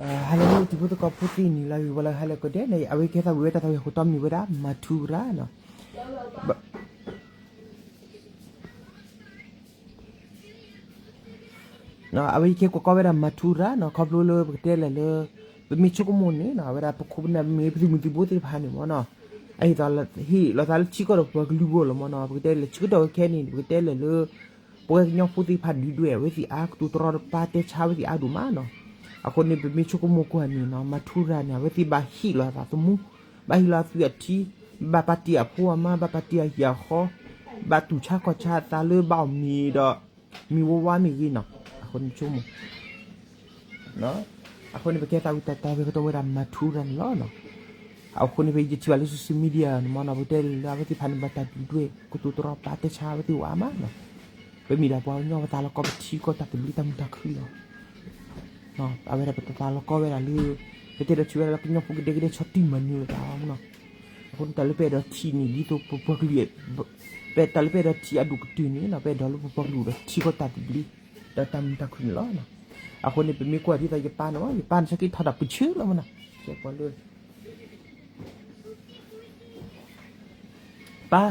ဟါလၢအဂ့ၤ တံၤဖိသကိးဖိသ့ၣ် နံၤလၢအဂ့ၤ ဝါလၢအဂ့ၤ ဟါလၢအဂ့ၤ ကဒဲးန့ၣ် အဝဲကဲသးဝံၣ်ဝဲတၢ်သးဝံၣ်အခိၣ်တီမ့ၢ်ဝဲဒၣ် မၤထူရၤနီၤ. အဝဲယကဲကွၢ်ကီဝဲဒၣ် မၤထူရၤနီၤ ခီဖျိလၢပကတဲလဲၣ်လၢ ပမ့ၢ်ဆိကမိၣ်န့ၣ်နီၤ အဝဲဒၣ်ပခိၣ်ပနၢ်မ့ၢ်ဂ့ၤ ပသုးမုၢ်သံၣ်ဘိသ့ၣ်တဖၣ်န့ၣ်မ့ၢ်နီၤ အဟ့ၣ်လီၤသးလၢထံကီၢ်ဒီးပှၤကလုာ်အဂီၢ်လီၤမ့ၢ်နီၤ. ပကတဲလဲၣ် ဆၢကတီၢ်ခဲအံၤန့ၣ် ပကတဲလဲၣ်လၢ ပဝဲကညီဖိသ့ၣ်တဖၣ်ဒုးဒွဲၣ်အဝဲသ့ၣ်အါ ကတိၤတရီတပါ တဲဆါအဝဲသ့ၣ်အါဒိၣ်မးနီၤ. အဃိန့ၣ် ပမ့ၢ်ဆိကမိၣ်ကွၢ်န့ၣ်နီၤ မၤထူရၤန့ၣ် အဝဲသ့ၣ်ဘၣ်ဟ့ၣ်လီၤအသးသမူ ဘၣ်ဟ့ၣ်လီၤအသွံၣ်အထံ ဘၣ်ပာ်တ့ၢ်အဖိအမါ ဘၣ်ပာ်တ့ၢ်အဟံၣ်အဃီ ဘၣ်တူၢ်ဆါခီၣ်ဆါအသးလၢဘၣ်အီၣ်မ့ၤဒီး မ့ၤဝါဝါမ့ၢ်ဂ့ၤနီၤ. အဃိန့ၣ်ဆိကမိၣ် အဃိန့ၣ် ပကဲသးဝံၣ်တၢ်သးဝံၣ်အခိၣ်တီဝဲဒၣ် မၤထူရၤန့ၣ်လီၤ. အဃိန့ၣ် ပယထံၣ်ဘၣ်လၢ social media န့ၣ်မ့ၢ်နီၤ ပကတဲလၢအဝဲသ့ၣ်တဖၣ်န့ၣ် ဘၣ်တၢ်ဒုးဒွဲၣ် ကတိၤတရီတပါ တဲဆါအဝဲသ့ၣ်အါမးနီၤ. ပမ့ၢ်ဒၣ်ပှၤကညီ ပသးလီၤကီ ပထံကီၢ်တၢ်သဘျ့တၢ်မုာ်တၢ်ခုၣ်လီၤ. အဝဲဒၣ်ပတသးလီၤကီဝဲဒၣ်လၢ ပတဲဒီးထံၣ်ဝဲဒၣ်လၢကညီဖိကဒဲကဒဲ ဆီၣ်တံၢ်မၤနၢၤဝဲဒၣ်မ့ၢ်နီၤ. အဃိန့ၣ် တၢ်လၢပအဲၣ်ဒိးထံၣ်န့ၣ် ဒ်သိးပပှၤကလုာ် ပတၢ်လၢပအဲၣ်ဒိးထံၣ်အဒိၣ်ကတၢၢ်န့ၣ်နီၤ ပအဲၣ်ဒိးလၢပပှၤကလုာ်ဒီးထံကီၢ်တၢ်သဘျ့ ဒီးတၢ်မုာ်တၢ်ခုၣ်န့ၣ်လီၤ. အဃိန့ၣ် ပမ့ၢ်ကွၢ်ဒ်သိးယပၢ်န့ၣ်မ့ၢ် ယပၢ်န့ၣ် ဆၢက့ၤထီၣ်တၢ်ပၢဆှၢလီၤမ့ၢ်နီၤ. ကဲပှၤလၢ ပၢ်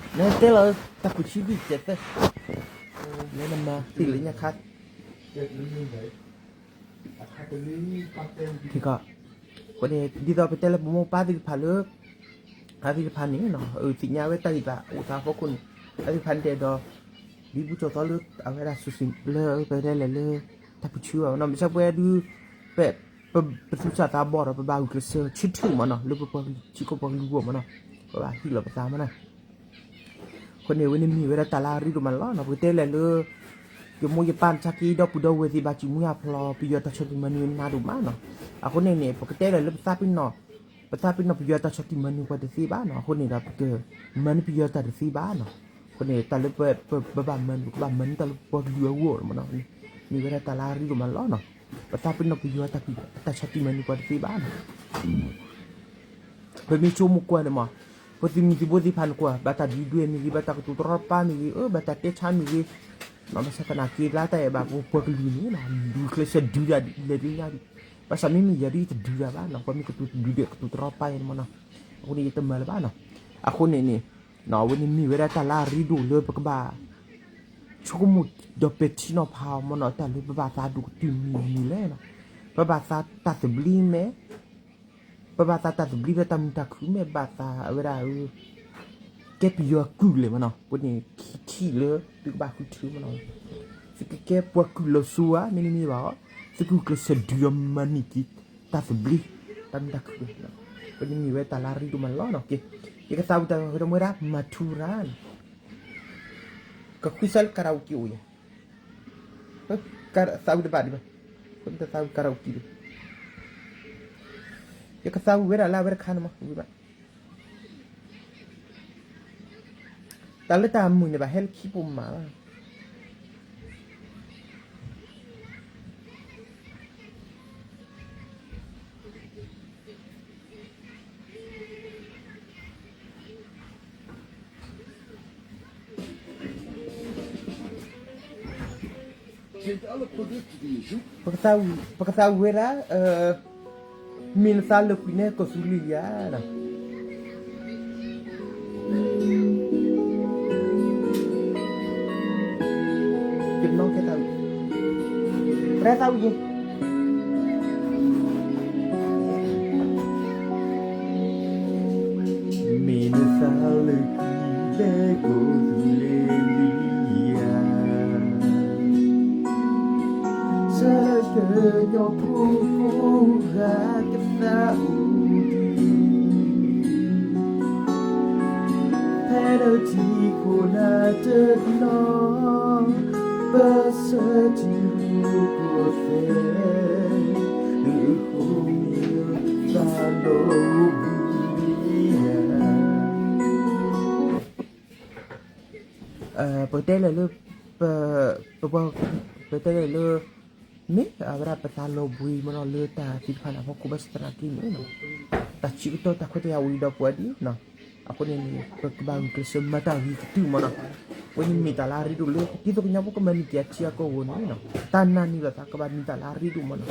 နတဲလီၤတၢ်ပၢဆှၢဒ်ကဲသၢ လၢနမၤသ့လၢညါခါ ထံကီၢ် အဃိန့ၣ် ဒ်သိးပတဲလၢပမိၢ်ပၢ်သ့ၣ်တဖၣ်လၢ အသ့ၣ်တဖၣ်န့ၣ် သ့ၣ်ညါဝဲတၢ်ဂ့ၢ်တၢ်အိၣ်သးအဖီခိၣ်န့ၣ် အသ့ၣ်တဖၣ်န့ၣ်တအဲၣ်ဒိး ဒ်ပူၤကၠီၣ်သီလၢ အဝဲဒၣ် လၢပတဲလဲၣ်လၢ တၢ်ပၢဆှၢအီၤနီၤ မ့ၢ်ဆၢပှဲၤဒုး ပ ပသူၣ်စၢ်သးဘီၣ်ဒီး ပဘၣ်ဂုာ်ကျဲးစၢးဆၢထၢၣ်မ့ၢ်နီၤ လၢပပှၤကလုာ်ထံကီၢ်ပှၤကလုာ်အဂီၢ်မ့ၢ်နီၤ ပဘၣ်ဟ့ၣ်လီၤပသးမ့ၢ်နီၤ. အဃိန့ၣ် အဝဲန့ၣ်မ့ၢ်ဝဲဒၣ်တၢ်လၢအရ့ဒိၣ်မးန့ၣ်လီၤ. ပကတဲလဲၣ်လၢ ယမိၢ်ယပၢ်န့ၣ် ဆါက့ဒီပုၢ်ဒီဝဲၢ်သ့ၣ် ဘၣ်စူၢ်မူအဖျီ ပယီၤတၢ်ဆီၣ်တံၢ်မၤနၢၤနးဒိၣ်မးနီၤ. အဃိန့ၣ်န့ၣ် ပကတဲလဲၣ်လၢပသးပ့ၤနီၣ် ပသးပ့ၤနီၣ်ပယီၤတၢ်ဆီၣ်တံၢ်မၤနၢၤပှၤတသ့ဘၣ်နီၤ. အဃိန့ၣ်ဒီး ပကမၤန့ၢ်ပယီၤတၢ်တသ့ဘၣ်နီၤ. အဃိန့ၣ် တၢ်လၢပဘၣ်မၤန့ၣ် ပကဘၣ်မၤန့ၢ်တၢ်လၢပပှၤကလုာ်အဂီၢ်မ့ၢ်နီၤ. မ့ၢ်ဝဲဒၣ်တၢ်လၢအရ့ဒိၣ်မးန့ၣ်လီၤနီၤ. ပသးပ့ၤနီၣ်ပယီၤတၢ်ဆီၣ်တံၢ်မၤနၢၤပှၤတသ့ဘၣ်နီၤ. ပမ့ၢ်ဆိကမိၣ်ကွၢ်န့ၣ်မ့ၢ် ပသုးမုၢ်သံၣ်ဘိသ့ၣ်တဖၣ်န့ၣ်ကွၢ် ဘၣ်တၢ်ဒုးဒွဲၣ်မ့ၢ်ဂ့ၤ ဘၣ်တၢ်ကတိၤတရီတပါမ့ၢ်ဂ့ၤ အၢ ဘၣ်တၢ်တဲဆါမ့ၢ်ဂ့ၤ ဘၣ်ဆၣ်သနာ်က့ လၢတၢ်အဲၣ်ဘၣ်ပပှၤကလုာ်န့ၣ် ဒုးကျဲးစၢးဒုးတၢ်လဲၤဒုးညါဒုး ဘၣ်ဆၣ်မ့မ့ၢ်ယၤဒ်ယတဒုးတၢ်ဘၣ်နီၤ ပှၤမ့ၢ်ကတိၤတဒုးဒွဲၣ်ကတိၤတရီတပါယဲန့ၣ်မ့ၢ်နီၤ အဃိန့ၣ် ယတမၤလၢၤဘၣ်နီၤ အဃိန့ၣ်န့ၣ် အဝဲန့ၣ်မ့ၢ်ဝဲဒၣ်တၢ်လၢအရ့ဒိၣ်လၢပကဘၣ် ဆိကမိၣ်ဒီးပဲာ်ထံနီၤဖးအီၤမ့ၢ်နီၤ တၢ်လၢပဘၣ်သးဒိၣ်ကတၢၢ်မံၤမံၤလဲၣ်နီၤ ပဘၣ်သးတၢ်သဘျ့မ့ၢ် ပဘၣ်သးတၢ်သဘျ့ဒီးတၢ်မုာ်တၢ်ခုၣ်မ့ၢ် ဘၣ်သးအဝဲဒၣ် ကဲပယီၤကုၢ်လဲၣ်မ့ၢ်နီၤ ပန့ၣ်ခံထံၣ်လၢသုကဘၣ်ဃုထၢမ့ၢ်နီၤ သုကကဲပှၤကုၢ်လီၤစိဧါ မ့တမ့ၢ်ဘၣ်အီၤ သုကဂုာ်ကျဲးစၢးဒုးဒီးမၤန့ၢ်က့ၤတၢ်သဘျ့ တၢ်မုာ်တၢ်ခုၣ် ပန့ၣ်မ့ၢ်ဝဲတၢ်လၢအရ့ဒိၣ်မးန့ၣ်လီၤ. ယကသးဝံၣ်တၢ်ဂီၤတမူဝဲဒၣ် မၤထူရၤန့ၣ် ကဃုစါလၢ karaoke အိၣ်ယၤ သးဝံၣ်တဘၣ်ဒံးဘၣ် သးဝံၣ် karaoke ဒံး ယကသးဝံၣ်ဝဲဒၣ်လၢအဝဲတခါန့ၣ်မး ဝံၤဘၣ် တၢ်လၢတၢ်မုာ်န့ၣ် ဘၣ်ဟဲလၢခံပိာ်မးလီၤ. ပကသးဝံၣ်ဝဲဒၣ် မ့ၢ်နသးလၢာ်ကွံာ်န့ၣ် ကီၢ်သူလ့ၤယၤ ကနီၣ်ကဲသးဝံၣ် ရဲသးဝံၣ်ယဲ မ့ၢ်နသးလၢာ်ကွံာ်န့ၣ် ကီၢ်သူလ့ၤယၤ ဆၢကညီဖိကိးဂၤကသးအိၣ်ဒံး ဖဲနထံခိၣ်နၢ်တနီၤ ပဆၢထံရူၢ်ကီၢ်သဲး ဃိမ့ၢ်သးလီၤဘှံး ပကတဲလဲၣ်လၢ ပ ပ ပတဲလဲၣ်လၢ မ့ၢ်အဝဲဒၣ်ပသးလီၤဘှံးမ့ၢ်နီၤ လၢတၢ်သ့ၣ်တဖၣ်န့ၣ်အဖီခိၣ် ဘၣ်ဆၣ်သနာ်က့န့ၣ် တၢ်ဆံးကတီၢ်တၢ်ခွဲးတၢ်ယာ်အိၣ်ဒံးဒီးပှၤဒ် အဃိန့ၣ်န့ၣ် ပကဘၣ်ဂုာ်ကျဲးစၢးမၤတၢ်ဂ့ၤကတၢၢ်မ့ၢ်နီၤ. အဝဲန့ၣ်မ့ၢ်တၢ်လၢအရ့ဒိၣ်လၢ ဒ်သိးကညီဖိကမၤန့ၢ်က့ၤအထံအကီၢ်အဂီၢ်န့ၣ် တၢ်နာ်န့ၢ်လိာ်သးကဘၣ်မ့ၢ်တၢ်လၢအရ့ဒိၣ်မ့ၢ်နီၤ.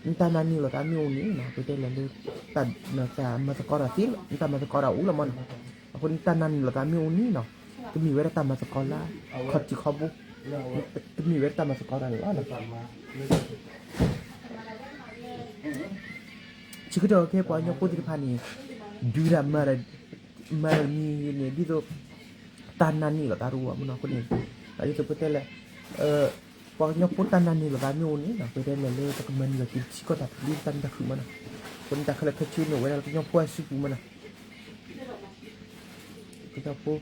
နတၢ်နာ်န့ၢ်လိာ်သးမ့ၢ်အိၣ်န့ၣ်နီၤ ပတဲလဲၣ်လၢ တၢ်မၤသကိးတၢ်သ့လီၤ, နတၢ်မၤသကိးတၢ်အိၣ်လီၤမနီၤ. အဃိန့ၣ် နတၢ်နာ်န့ၢ်လိာ်သးမ့ၢ်အိၣ်န့ၣ်နီၤ ကမ့ၢ်ဝဲဒၣ်တၢ်မၤသကိးလၢ ခီၣ်ထံးခီၣ်ဘိ, ကမ့ၢ်ဝဲဒၣ်တၢ်မၤသကိးတၢ်န့ၣ်လီၤ. ဆၢကတီၢ်ခဲအံၤ ပှၤကညီဖိသ့ၣ်တဖၣ်န့ၣ် ဒုးတၢ်မၤတၢ် မၤတၢ်တမံၤန့ၣ် ဒ်သိး တၢ်နာ်န့ၢ်လိာ်သးတအိၣ်ဘၣ်မနီၤ. အဃိန့ၣ် ဒ်သိးပတဲလဲၣ် ပှၤကညီဖိတၢ်နာ်န့ၢ်လိာ်သးမ့ၢ်အိၣ်န့ၣ်နီၤ ပတဲလဲၣ်လၢ ပကမၤန့ၢ်လီၤက့ၤထံကီၢ်တၢ်သဘျ့တၢ်မုာ်တၢ်ခုၣ်မနီၤ. အဃိန့ၣ် တၢ်ခဲလၢာ်ခဲဆ့န့ၣ် အိၣ်ဝဲဒၣ်လၢကညီဖိအစုပူၤမနီၤ. ကညီဖိ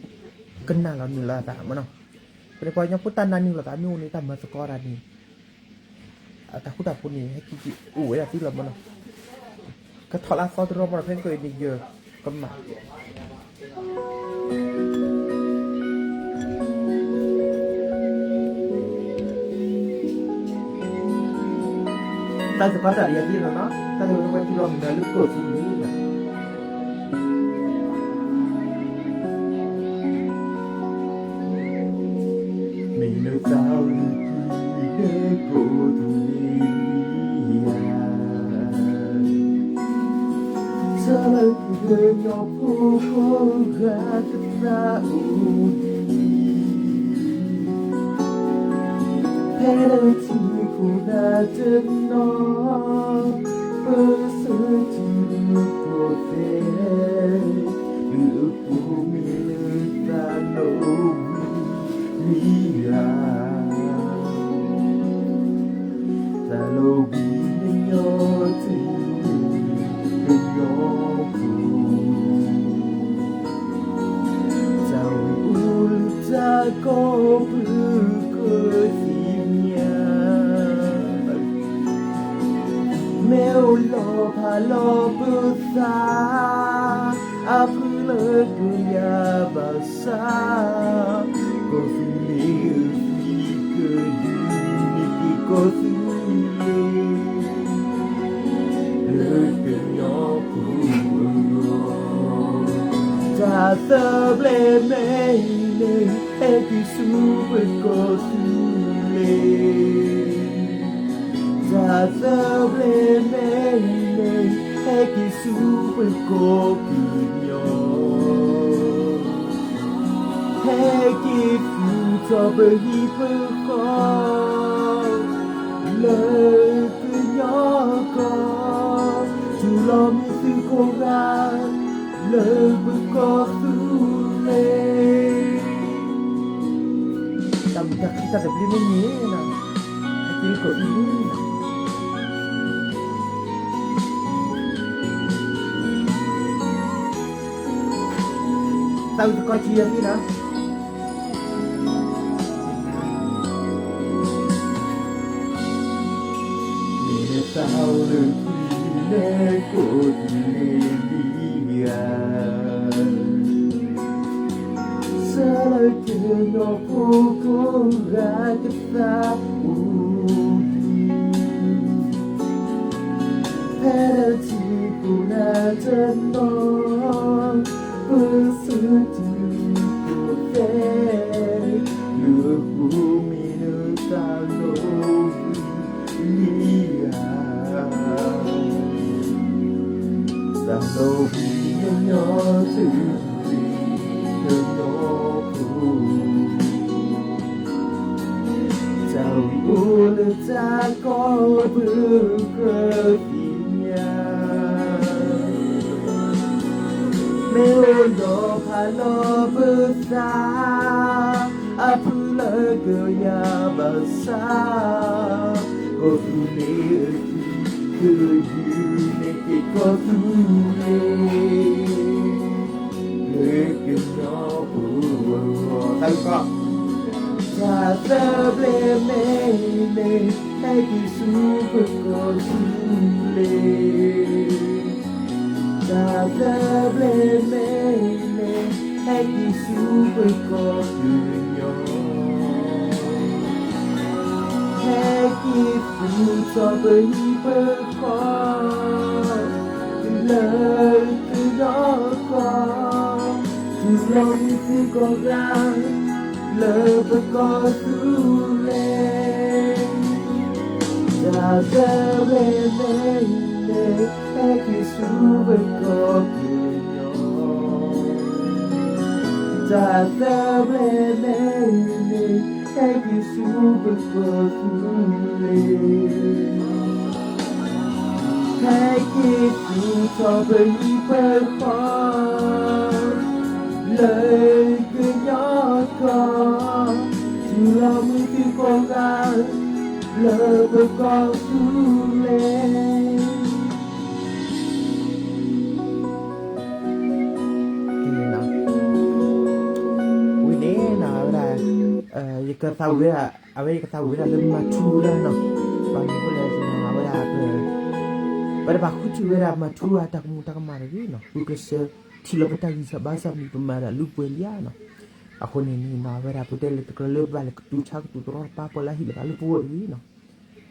ကနာ်လီၤနုာ်လီၤသးမနီၤ. အဃိန့ၣ် ပှၤကညီဖိတၢ်နာ်န့ၢ်လိာ်သးမ့ၢ်အိၣ်န့ၣ် တၢ်မၤသကိးတၢ်န့ၣ် အတၢ်ဃူတၢ်ဖိးန့ၣ် ဟဲက့ၤက့ၤအိၣ်ဝဲဒၣ်သ့လီၤမနီၤ. ကထီၣ်လၢအသီတရီမနီၤ ဖဲန့ၣ်က့ၤန့ၣ် ယကမၤ တၢ်သကိးတၢ်ဒီးယၤသ့လီၤနီၤ တၢ်သကိးတၢ်ဒီးယၤသ့လီၤနီၤ လၢကီၢ်သူလ့ၤ မ့ၢ်လၢတၢ်အိၣ်မူလၢကီၢ်သူလ့ၤလံဧါ, တၢ်လၢကညီဖိကိးဂၤကသးအိၣ်ဒံး ဖဲလၢထံခိၣ်နၢ်တနီၤ ပစၢၤတုၤလၢကီၢ်သဲး လၢအပူၤမ့ၢ်လၢတၢ်လီၢ်ဝံၤမံၤဧါ, တၢ်လီၢ်ဝံၤမံၤညီတုၤ ကညီဖိ တၢ်ဝံၤအိၣ်လၢတၢ်ကိးပူၤကသ့ၣ်ညါ မ့ၢ်အိၣ်လီၤဖးလီၤပသး အဖုလၢကယၤဘၣ်ဆၣ် ကီၢ်သူလ့ၤအသံကဒုးန့ၢ်က့ၤကီၢ်သူလ့ၤ လၢကညီဖိအဂီၢ် တၢ်သဘျ့မ့ၢ်န့ၣ် ဟဲက့ၤဆူပကီၢ်သူလ့ၤ တၢ်သဘျ့မ့ၢ်န့ၣ် ဟဲက့ၤဆူပကီၢ်ပယီၤ ဟဲက့ၤသူၣ်ထီၣ်ပဟံၣ်ပဃီ လၢကညီကီၢ် တူၢ်လိာ်မုာ်သုကိးဂၤ လၢပကီၢ်သူလ့ၤ တၢ်မုာ်တၢ်ခုၣ်တၢ်သဘျ့မ့ၢ်န့ၣ် ဟဲက့ၤလၢကီၢ်သူလ့ၤ တၢ်အုၣ်သကိးစံးယၤသ့နီၤ မ့ၢ်နသးအိၣ်လၢထံလၢကီၢ်သူလ့ၤလံဧါ, ဆၢလၢကညီဖိကိးဂၤကသးအိၣ်ဒံး ဖဲလၢထံခိၣ်နၢ်တနီၤ ပစၢၤတုၤလၢကီၢ်သဲး လၢအပူၤမ့ၢ်လၢတၢ်လီၢ်ဝံၤမံၤဧါ, တၢ်လီၢ်ဝံၤမံၤညီတုၤ ကညီဖိ တၢ်ဝံၤအိၣ်လၢတၢ်ကိးပူၤကသ့ၣ်ညါ, မ့ၢ်အိၣ်လီၤဖးလီၤပသး အဖုလၢကယၤဘၣ်ဆၣ် ကီၢ်သူလ့ၤအသံကဒုးန့ၢ်က့ၤကီၢ်သူလ့ၤ လၢကညီဖိအဂီၢ် တၢ်သဘျ့မ့ၢ်န့ၣ် ဟဲက့ၤဆူပကီၢ်သူလ့ၤ, တၢ်သဘျ့မ့ၢ်န့ၣ် ဟဲက့ၤဆူပကီၢ်ပယီၤ, ဟဲက့ၤသူၣ်ထီၣ်ပဟံၣ်ပဃီ လၢကညီကီၢ်, တူၢ်လိာ်မုာ်သုကိးဂၤ လၢပကီၢ်သူလ့ၤ, တၢ် တၢ်သၢဘျဲၣ်မ့ၢ်အံၤန့ၣ် ဟဲက့ၤဆူပကီၢ်ပယီၤ, တၢ်သၢဘျဲၣ်မ့ၢ်အံၤန့ၣ် ဟဲက့ၤဆူပကီၢ်သူလ့ၤ, ဟဲက့ၤဆူထီၣ်ပနံၤပဃီ လၢကညီကီၢ်, ထူလီၤမူထူကိးဂၤ လၢပကီၢ်သူလ့ၤ. ဝံၤန့ၣ်နီၤ အဝဲဒၣ် ယကသးဝံၣ်ဝဲဒၣ် အဝဲယကသးဝံၣ်ဝဲဒၣ်လၢမၤထူတၢ်နီၤ, ဘၣ်မနုၤဃိလဲၣ်န့ၣ် အဝဲဒၣ် ပဝဲဒၣ်ပှၤဃုထံၣ်ဝဲဒၣ်မၤထူအတၢ်ကမူၤတၢ်ကမၣ်တဂ့ၤနီၤ, ဂုာ်ကျဲးစၢးထံၣ်လီၤပတၢ်ဂံၢ်စၢ်ဘါစၢ်မံၤ ပမၤဒၣ်လၢပှဲၤလံဧါနီၤ. အဃိန့ၣ်န့ၣ်နီၤ အဝဲဒၣ်ပတဲလၢတကြၢးလၢပဘၣ်လဲၤကတုၤဆါကတုၤတရီတပါပှၤလၢအဟ့ၣ်လီၤသးလၢပဂီၢ်တဂ့ၤနီၤ.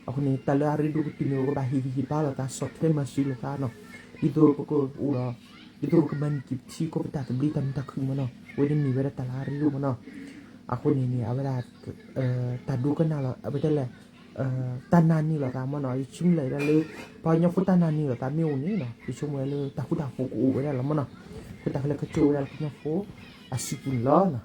အဃိန့ၣ် တၢ်လၢအရ့ဒိၣ်ကတုၤန့ၣ် ပကဘၣ်ဟ့ၣ်ဂံၢ်ဟ့ၣ်ဘါလိာ်သး ဆီၣ်ထွဲမၤစၢၤလိာ်သးနီၤ, ဒ်သိးပကအိၣ်ဒီး ဒ်သိးပကမၤန့ၢ်က့ၤပထံကီၢ်ပတၢ်သဘျ့တၢ်မုာ်တၢ်ခုၣ်မ့ၢ်နီၤ, အဝဲန့ၣ်မ့ၢ်ဝဲဒၣ်တၢ်လၢအရ့ဒိၣ်မ့ၢ်နီၤ. အဃိန့ၣ်န့ၣ် အဝဲဒၣ် တၢ်ဒိကနၣ်လီၤ အဝဲတဲလဲၣ် တၢ်နာ်န့ၢ်လိာ်သးမ့ၢ်နီၤ, ယဆိကမိၣ်လၢလၢ ပှၤကညီဖိတၢ်နာ်န့ၢ်လိာ်သးမ့ၢ်အိၣ်န့ၣ်နီၤ, ယဆိကမိၣ်ဝဲလၢတၢ်ဃူတၢ်ဖိးကအိၣ်ဝဲဒၣ်လီၤမ့ၢ်နီၤ, ဃိတၢ်ခဲလၢာ်ကကၠိဝဲဒၣ်လၢကညီဖိအစုပူၤန့ၣ်လီၤ.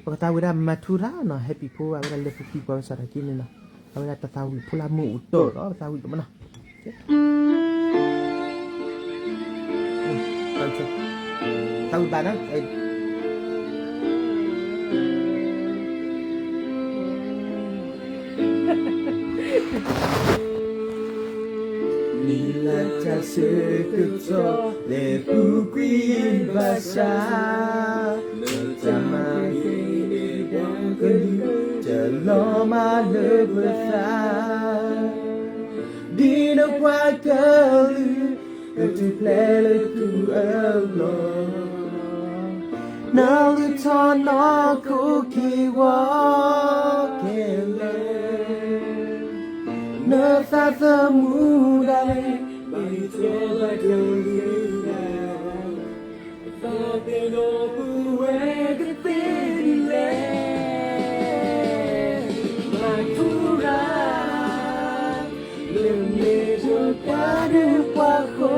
ပကသးဝံၣ်ဝဲဒၣ်မၤထူရၣ်နီၤ, Happy ဖိ အဝဲဒၣ်လၢပပံၤပှၤဝဲစီၤဒၣ်က့န့ၣ်နီၤ, အဝဲဒၣ်တၢ်သးဝံၣ်ဖိလၢအမုာ်အိၣ်တ့ၢ်လီၤ, ပသးဝံၣ်တမ့ၢ်နီၤ. သးဝံၣ်ဘၣ်နီၤ နံၤလၢတၢ်ဆၢကတီၢ်လဲၤပူၤကွံာ်ဘၣ်ဆၣ်, လၢတၢ်မၤဂ့ၤန့ၣ်ပှၤကလုာ် တၢ်လီၤမၢ်လၢပသး, ဒ်နပှၤကလုာ် ကထူၣ်ဖျဲးလၢကုၢ်အလီၢ်, နလုၢ်ထီၣ်နီၢ်ခိက့ၤဝီခဲလၢာ်, နသးသမူဒၣ်လဲာ် ဘၣ်ယွၤလၢကလုာ်ဂၤ, သးပ့ၤနီၣ်ပဝဲကသ့ဒ်လဲၣ်, မၤထူရၣ် လၢမ့ၢ်ယပှၤဒူပှၤဃိ,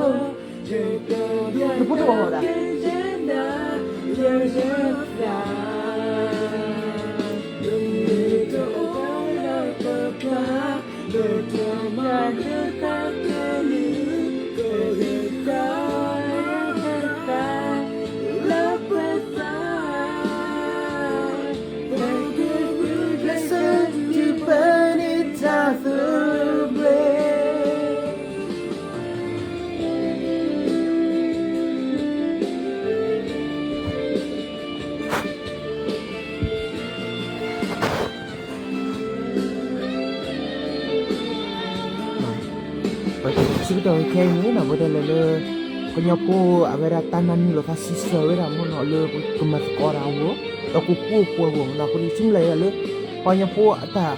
ယကဒိးတၢ်ကယဲၢ်နၤ လၢယသး, လၢမ့ၢ်တအိၣ်ဒီးတၢ်ပျၢ် လၢတၢ်မၤနၢၤတၢ်ကလုၢ် ကဟ့ၣ်တၢ်လၢတၢ် လၢပသး, ပကဂုာ်ကျဲးစၢးဒုးပာ်န့ၢ်တၢ်သဘျ့ ဆၢကတီၢ်ခဲအံၤန့ၣ်နီၤ ပတဲလၢလၢ ကညီဖိအဝဲဒၣ်တၢ်နာ်န့ၢ်လိာ်သးစံးဆၢဝဲဒၣ်မ့ၢ်နီၤ လၢပကမၤသကိးတၢ်အဂီၢ် ဒီးကဃိဖိအဂီၢ်မ့ၢ်နီၤ အဃိန့ၣ် ယဆိကမိၣ်လၢ ပှၤကညီဖိအတၢ်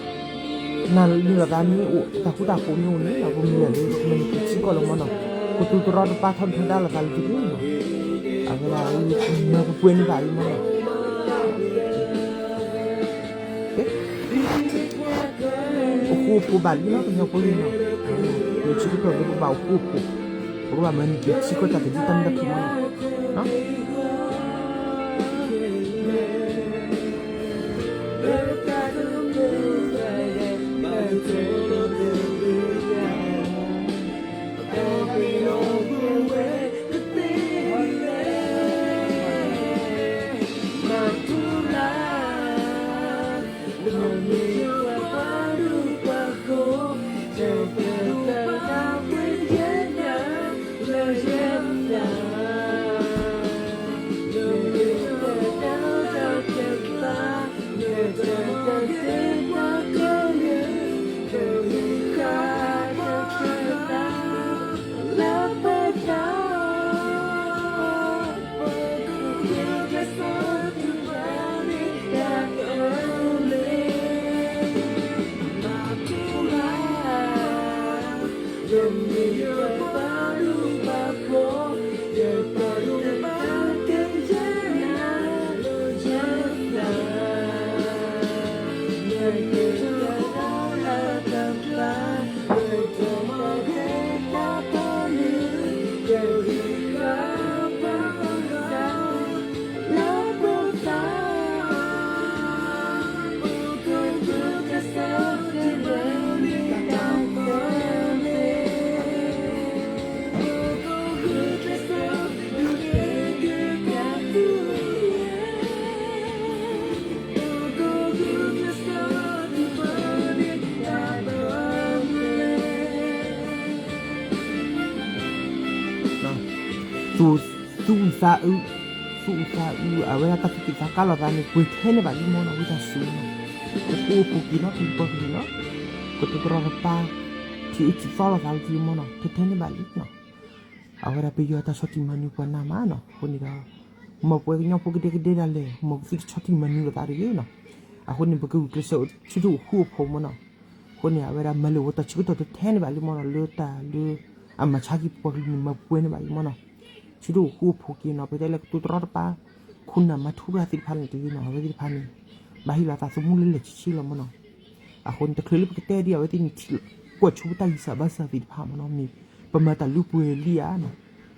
နာ်န့ၢ်လိာ်သးမ့ၢ်အိၣ် တၢ်ဃူတၢ်ဖိးမ့ၢ်အိၣ်န့ၣ် ပမ့ၢ်လဲၤလၢပကမၤန့ၢ်က့ၤထံကီၢ်လီၤမ့ၢ်နီၤ ကတိၤတရီတပါထီဒါထီဒါလိာ်သးလၢတဂ့ၤနီၤ အဝဲဒၣ်မၤပှဲၤန့ၢ်ဘၣ်လံမ့ၢ်နီၤ ပဃူဖိးဘၣ်လံနီၤ ကညီဖိလံနီၤ လၢဆၢကတီၢ်လၢပဘၣ်အိၣ်ဃူအိၣ်ဖိး ပကဘၣ်မၤန့ၢ်က့ၤထံကီၢ်တၢ်သဘျ့တၢ်မုာ်တၢ်ခုၣ်မ့ၢ်နီၤ သူၣ်အုးသးအုး, သူၣ်အုးသးအုး အဝဲဒၣ်တၢ်သူၣ်က့ၣ်သးကါလိာ်သးန့ၣ် ပှဲၤထဲန့ၣ်ဘၣ်လံမ့ၢ်နီၤ ဝံသးစူၤနီၤ, အိၣ်ဃူအိၣ်ဖိးက့ၤနီၤ ပှၤကလုာ်နီၤ, ကတိၤတရီတပါ, ထံၣ်အုၣ်ထံၣ်သီလိာ်သးလၢက့မ့ၢ်နီၤ ထဲထဲန့ၣ်ဘၣ်လံနီၤ, အဝဲဒၣ်ပယီၤတၢ်ဆီၣ်တံၢ်မၤနၢၤပှၤနးမးနီၤ အဃိန့ၣ်ဒီး မ်ပဝဲကညီဖိကဒဲကဒဲဒၣ်လဲာ် မ်ပသုတဆီၣ်တံၢ်မၤနၢၤလိာ်သးတဂ့ၤနီၤ, အဃိန့ၣ် ပကဂုာ်ကျဲးစၢးဆၢထၢၣ်အိၣ်ဃူအိၣ်ဖိးမ့ၢ်နီၤ, အဃိန့ၣ် အဝဲဒၣ်မၤလၢာ်ဝဲတၢ်ဆၢကတီၢ်ထဲထဲန့ၣ်ဘၣ်လံမ့ၢ်နီၤ လၢတၢ်လၢ အမၤဆါက့ၤပှၤကလုာ်န့ၣ် မၤပှဲၤန့ၢ်ဘၣ်လံမ့ၢ်နီၤ, ဆၢထၢၣ်အိၣ်ဃူအိၣ်ဖိးက့ၤနီၤ ပတဲလၢကတိၤတရီတပါ, ခိၣ်နၢ်မၤထူရၤသ့ၣ်တဖၣ်န့ၣ်တဂ့ၤနီၤ အဝဲသ့ၣ်တဖၣ်န့ၣ် ဘၣ်ဟ့ၣ်လီၤသးသမူလၢလၢာ်ဆ့ဆ့လီၤမ့ၢ်နီၤ, အဃိန့ၣ် တချုးလၢပကတဲဒ်အဝဲသ့ၣ်န့ၣ် ထံၣ်ကွၢ်ဆိပတၢ်ဂံၢ်စၢ်ဘါစၢ်သ့ၣ်တဖၣ်မ့ၢ်နီၤ မ့ၢ်ပမၤတၢ်လၢပှဲၤလံဧါနီၤ,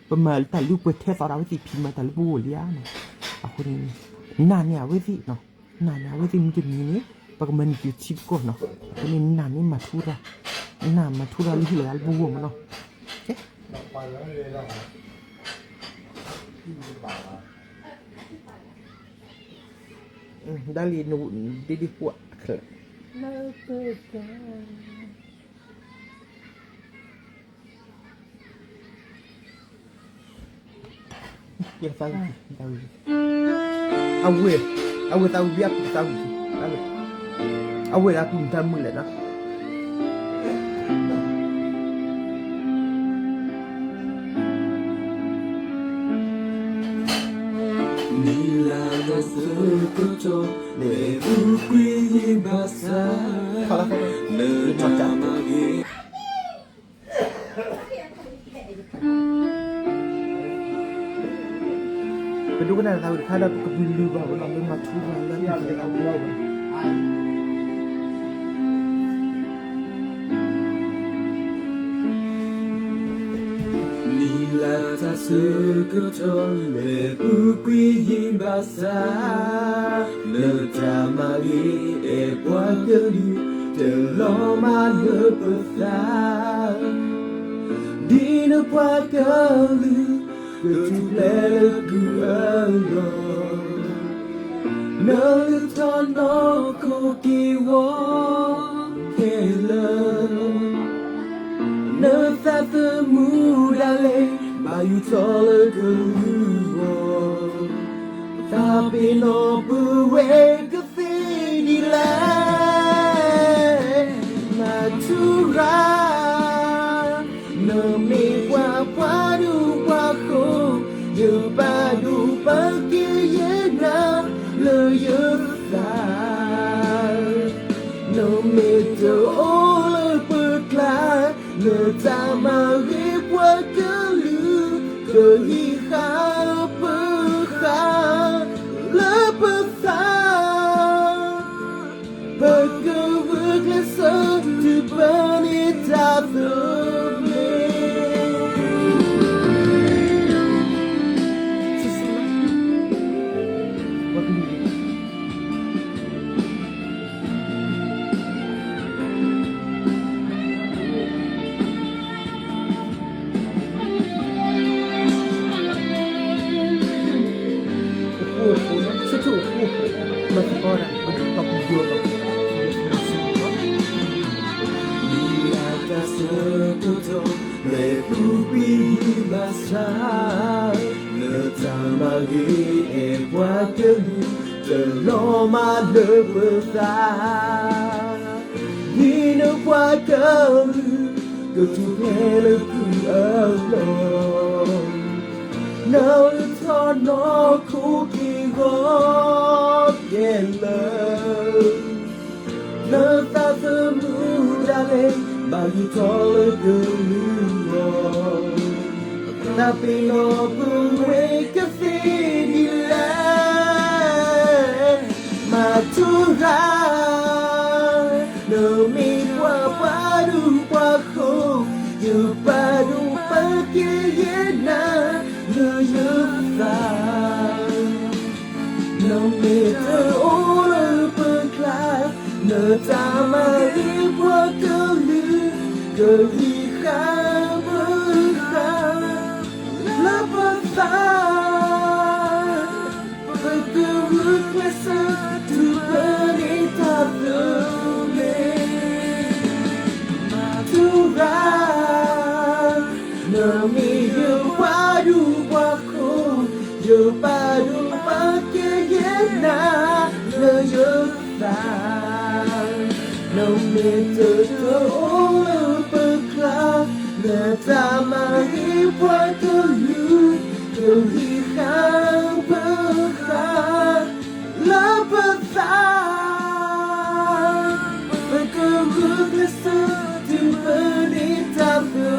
ပမၤတၢ်လၢပှဲၤထဲသိးဒီးအဝဲသ့ၣ်ဖံးမၤတၢ်လၢပဂီၢ်လံဧါနီၤ, အဃိန့ၣ် နာ်န့ၢ်အဝဲသ့ၣ်နီၤ, နာ်န့ၢ်အဝဲသ့ၣ်မ့ၢ်တမံၤန့ၣ် ပကမၤန့ၢ်က့ၤထံပကီၢ်နီၤ, အဃိန့ၣ် နာ်န့ၢ်မၤထူရၤ, နာ်မၤထူရၤလၢဟ့ၣ်လီၤသးလၢပဂီၢ်မ့ၢ်နီၤ, ဒ်လံ ဒ်ဒ်ပှၤ အဝဲ အဝဲသးဝံၣ်အပူၤသးဝံၣ်, အဝဲဒၣ်ပူၤတၢ်မုာ်လဲၣ်နီၤ နံၤလၢ်လၢ်ဆၢကတီၢ် မ့ၢ်ပူၤကွံာ်ယဘၣ်ဆၣ် လၢတၢ်မၤဂ့ၤ ပဒိကနၣ်တၢ်ဝံၣ်တခါဒီး ပကပလူၤဘၣ်ဝဲလီၤ လၢမၤထူရၤလၢပကပလူၤဘၣ် နံၤလၢ်တၢ်ဆၢကတီၢ် မ့ၢ်ပူၤကွံာ်ယဘၣ်ဆၣ် လၢတၢ်မၤဂ့ၤ အဲၣ်ပှၤကလုာ် တလီၤမၢ်လၢပသး ဒ်နပှၤကလုာ် ကထူၣ်ဖျဲးလၢကုၢ်အလီၢ် နလုၢ်ထီၣ်နီၢ်ခိက့ၤဝီခဲလၢာ် နသးသမူဒၣ်လဲာ် ဘၣ်ယူးထီၣ်လၢကလုာ်ဂီၢ် သးပ့ၤနီၣ်ပဝဲကသ့ဒ်လဲၣ် မၤထူရၤ နမ့ၢ်ပှၤပှၤဒူပှၤဃိ ယပာ်ဒိၣ်ပာ်က့ၤယနၢ် လၢယသး နမ့ၢ်တအိၣ်လၢပကျါ လၢတၢ်မၤဂ့ၤပှၤကလုာ် ကဟံးဃာ်ပဃာ် လၢပသး ပကဂုာ်ကျဲးစၢး တုၤပန့ၢ်တၢ်သဘျ့ နံၤလၢ်တၢ်ဆၢကတီၢ် မ့ၢ်ပူၤကွံာ်ယဘၣ်ဆၣ် လၢတၢ်မၤဂ့ၤ အဲၣ်ပှၤကလုာ် တလီၤမၢ်လၢပသး ဒ်နပှၤကလုာ် ကထူၣ်ဖျဲးလၢကုၢ်အလီၢ် နလုၢ်ထီၣ်နီၢ်ခိက့ၤဂီၤကဲလၢာ် နသးသမူဒၣ်လဲာ် ဘၣ်ယူးထီၣ်လၢကလုာ်ဂီၢ် သးပ့ၤနီၣ်ပဝဲကသ့ဒ်လဲၣ် မၤထူရၤ နမ့ၢ်ပှၤပှၤဒူပှၤဃိ ယပာ်ဒိၣ်ပာ်က့ၤယနၢ် လၢယသး နမ့ၢ်တအိၣ်လၢပကျါ လၢတၢ်မၤဂ့ၤပှၤကလုာ် ကဟံးဃာ်ပဃာ် လၢပသး ပကဂုာ်ကျဲးစၢး တုၤပန့ၢ်တၢ်သဘျ့ မၤထူရၤ နမ့ၢ်ယပှၤဒူပှၤ သး, နီၣ်မ့ၢ်တၢ်တအိၣ်လၢပကျါ, လၢတၢ်မၤဟ့ၣ်ပှၤကလုာ်, ကဟ့ၣ်ဃာ်ပဃၢၤ, လၢပသး, ပကဂုာ်ကျဲးစၢးတုၤပန့ၢ်တၢ်သဘျ့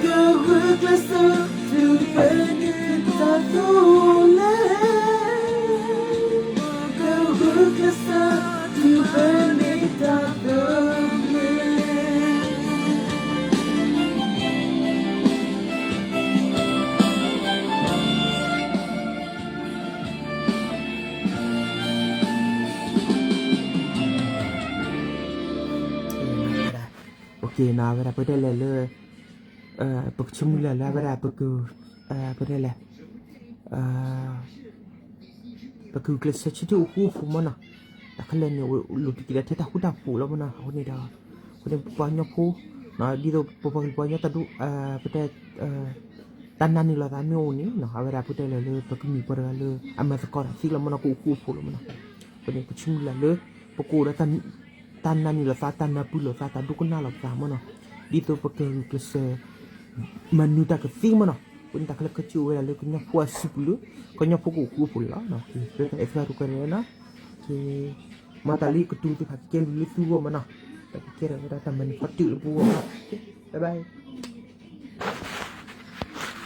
ကဂုာ်ကျဲးစၢးတုၤပန့ၢ်တၢ်သဘျ့, ကဂုာ်ကျဲးစၢးတုၤပန့ၢ်တၢ်သဘျ့. โอเค နီၣ် အဝဲဒၣ်ပတဲလဲၣ်လၢ ပကဆိမုၢ်လၢ်လၢအဝဲဒၣ်ပက ပတဲလဲၣ် ပကဂုာ်ကျဲးစၢးဆၢထၢၣ်အိၣ်ဃူအိၣ်ဖိးမ့ၢ်နီၣ်, တၢ်ခဲလၢာ်န့ၣ် အိၣ်လီၤတံၢ်က့ၤဒီးထဲတၢ်ဃူတၢ်ဖိးလီၤမ့ၢ်နီၣ်, အဃိန့ၣ်ဒီး အဃိန့ၣ်ပပှၤကညီဖိ ဒ်သိးပပှၤကလုာ်ပှၤကညီတၢ်ဒိ ပတဲ တၢ်နာ်န့ၢ်လီၤသးမ့ၢ်အိၣ်န့ၣ်နီၣ်, အဝဲဒၣ်ပတဲလဲၣ်လၢပကမ့ၢ်ပှၤတဂၤလၢအမၤသကိးတၢ်သ့လီၤမ့ၢ်နီၣ်, ကအိၣ်ဃူအိၣ်ဖိးလီၤမ့ၢ်နီၣ်, အဃိန့ၣ် ပဆိမုၢ်လၢ်လၢ ပကအိၣ်ဒီး တၢ်နာ်န့ၢ်လီၤသး တၢ်နာ်ပုၢ်လိာ်သး တၢ်ဒိကနၣ်လိာ်သးမ့ၢ်နီၣ်, ဒ်သိးပကဂုာ်ကျဲးစၢး မၤနၢၤတၢ်ကသ့မ့ၢ်နီၣ်, အဃိန့ၣ်တၢ်ခဲလၢာ်ခဲဆ့အိၣ်ဝဲဒၣ်လၢကညီဖိအစုပူၤလၢ ကညီဖိကအိၣ်ဃူအိၣ်ဖိးန့ၣ်လီၤ. အဲၣ်သုတကဲန့ၣ်နီၣ်, မၤတၢ်လၢကတိၤသ့ၣ်တဖၣ်ကကဲလူၤလၢသုဂီၢ်မ့ၢ်နီၣ်, တၢ်ကကဲထီၣ်ဝဲဒၣ်တၢ်မၤနၢၤဖီတုာ်လၢပဂီၢ်မ့ၢ်နီၣ်, bye bye.